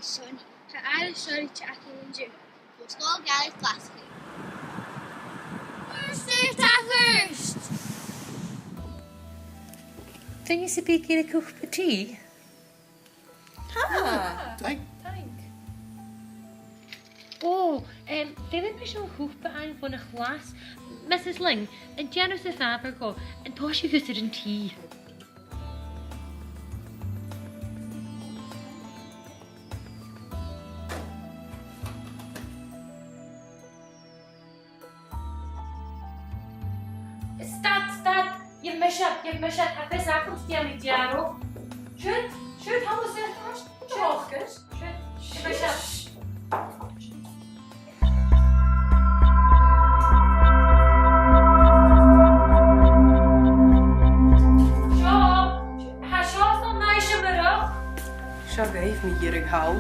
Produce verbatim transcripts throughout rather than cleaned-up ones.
Sin, tha aire sònraichte againn an-diugh bho Sgoil Ghàidhlig Ghlaschu. Thursday, tha thuirt! Duine sam bith ag iarraidh cupa tì? Tha. Taing. Taing. Ò, em, feumaidh mise an cupa fhaighinn bhon a' chlas. Mrs Lyng, an dèan thusa fàbhar dhomh, an tòisich thusa air an tì? Stad, stad! Gheibh mise e, gheibh mise e, tha fios agam dè tha mi a' dèanamh. Siuthad, siuthad, thalla thusa. Siuthad, siuthad, gheibh mise e. Seo, tha seo san aithisg a-màireach. Seo dhuibh, a Dhonnchaidh.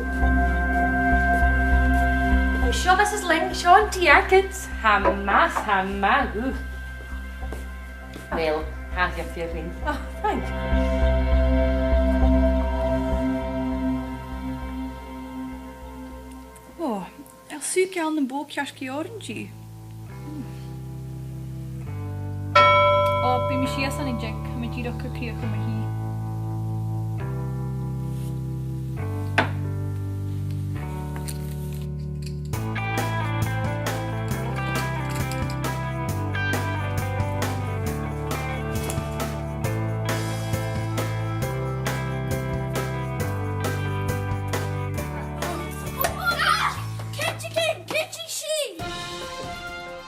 Seo Mrs Lyng, seo an tì agad. Tha math, tha math, ugh. Well, tha e fìor fhèin. Oh, thank you. Oh, a bheil sibh a' dol nam bò ceart gu h-àraidh? Ò, bidh mi sìos ann an dèidh, tha mi dìreach a' cur crìoch orm fhìn.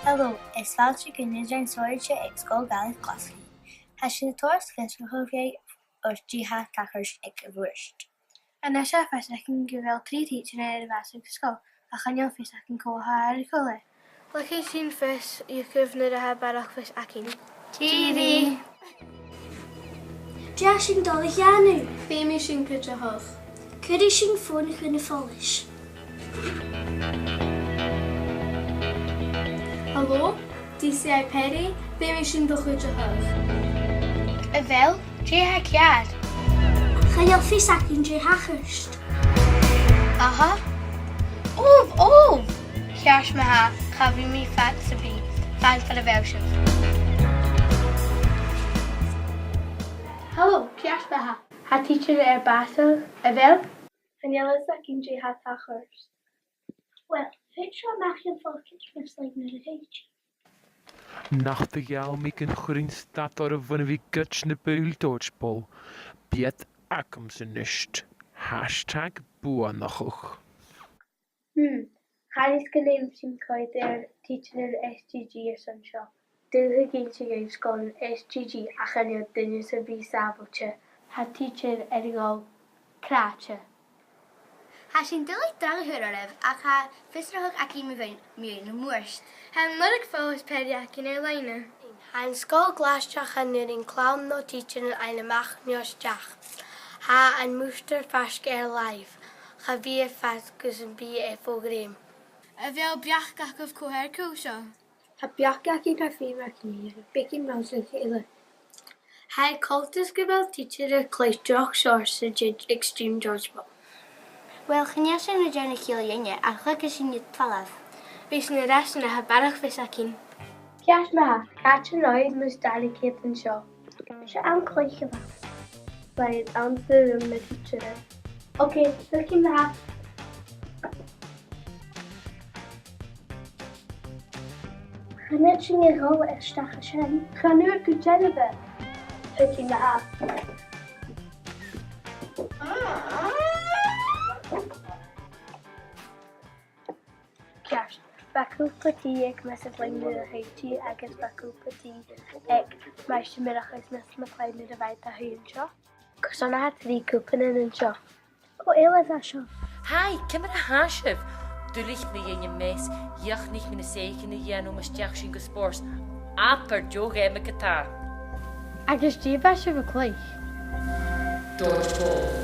Hello, is fàilte gu na dèanamh sònraichte aig Sgoil Ghàidhlig Ghlaschu. Tha sinn a' toirt fiosrachadh dhuibh air dè tha tachairt aig a' Mhurt. A-nis tha fios againn gu bheil trì tidsearan air a bhàsachadh sa sgoil, ach chan eil fios againn cò tha air a chur. Leigidh sinn fios dhuibh nuair a tha barrachd fios againn. Tìoraidh! Dè tha sinn a' dol a dhèanamh? Feumaidh sinn cuideachadh. Cuiridh sinn fòn chun na follais. Hello? D C I Perry, feumaidh sinn do chuideachadh. A bheil? Dè tha ceàrr? Chan eil fios againn dè tha tachairt. Aha. Obh, obh! Ceart ma-thà, cha bhi mi fada sam bith. Fan far a bheil sibh. Hello, ceart ma-thà. Tha tidsear air bàsachadh, a bheil? Chan eil fhios againn dè tha tachairt. Uill, thèid seo a-mach dhan phòcaid mus leig nuair a thèid i. Nach do gheall mi gun cuirinn stad oirbh bhon a bhith a' goid na bùirn dodgeball. Bidh iad agamsa a-nis. Hashtag buannachadh. Hmm, chan eil fhios gun fheum sinn coimhead air tidsearan S G G airson seo. Dùthchaidh innse dhuibh sgoilearan S G G ach chan eil duine sam bith sàbhailte. Tha tidsear air a dhol crathte. Tha sinn duilich dragh a chur oirbh, ach tha fiosrachadh againn mu bhun-, mu bhun a' Mhuirt. Tha an lorg follais Perry againn air-loidhne. Tha an sgoil glaiste, chan urrainn clann no tidsearan fhaighinn a-mach no a-steach. Tha am murtair faisg air làimh. Cha bhi e fada gus am bi e fo ghrèim. A bheil beachd agaibh co-dhiù air cùis seo? Tha beachd againn, tha feum againn air beagan rannsachaidh eile. Tha e coltach gu bheil tidsearan a' cluich droch sheòrsa de extreme dodgeball. Uill, chan eil sinn ri dèanamh a chèile dhuinne, ach leigidh sinn iad falbh. Bidh sinn air ais nuair a tha barrachd fios againn. Ceart ma-thà, càit an robh iad mus tàinig iad an seo? Seo an cluich a bh' ann. Bha iad anns an rùm na tidsear. Ok, thugainn ma-thà. Chan eil sinn a' dol a-steach an sin. Chan urrainn gu dearbh. Thugainn ma-thà. Ceart. Bha cupa tì aig Mrs Lyng nuair a thàinig i, agus bha cupa tì aig Maighstir Murchadh agus Miss MacLeod nuair a bha iad a' tighinn an seo. Carson a tha trì cupannan an seo? Cò eile a tha seo? Hi, ciamar a tha sibh? Duilich mu dheidhinn am meas, dhìochuimhnich mi na soithichean a dhèanamh mus deach sinn gu spòrs. Abair deagh gheama ge-tà. Agus dè bha sibh a' cluich? Dodgeball.